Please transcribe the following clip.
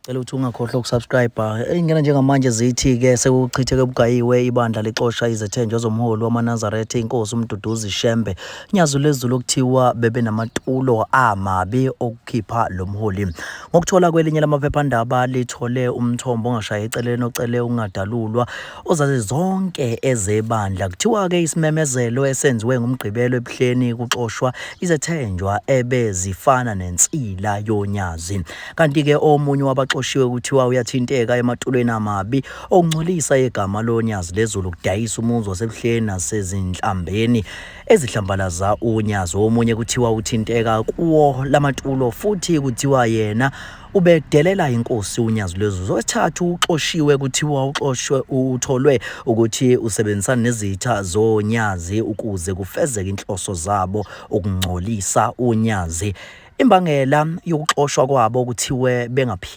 Cela ukuthi ungakhohlwa ukusubscribe. Ingena njengamanje zithi-ke sekuchitheke bugayiwe ibandla lixosha izethenjwa zomholi wamaNazaretha inkosi uMduduzi Shembe. Nyazi lwezulu okuthiwa bebenamatulo amabi okukhipha lo mholi. Ngokuthola kwelinye lamaphephandaba lithole umthombo ongashayi eceleni ocele ukungadalulwa ozazi zonke ezebandla. Kuthiwa-ke isimemezelo esenziwe nguMgqibelo ebuhleni kuxoshwa izethenjwa ebezifana nensila yonyazi. Kanti-ke omunye wabaxoshiwe kuthiwa uyathinteka ematulweni amabi okungcolisa igama lonyazi lezulu kudayisa umuzi wasebuhleni nasezinhlambeni ezihlambalaza unyazi. Omunye kuthiwa uthinteka kuwo lamatulo futhi kuthiwa yena ubedelela inkosi unyazi lwezulu. Owesithathu uxoshiwe kuthiwa uxoshwe utholwe ukuthi usebenzisana nezitha zonyazi ukuze kufezeke inhloso zabo ukungcolisa unyazi. Imbangela yokuxoshwa kwabo kuthiwe bengaphili.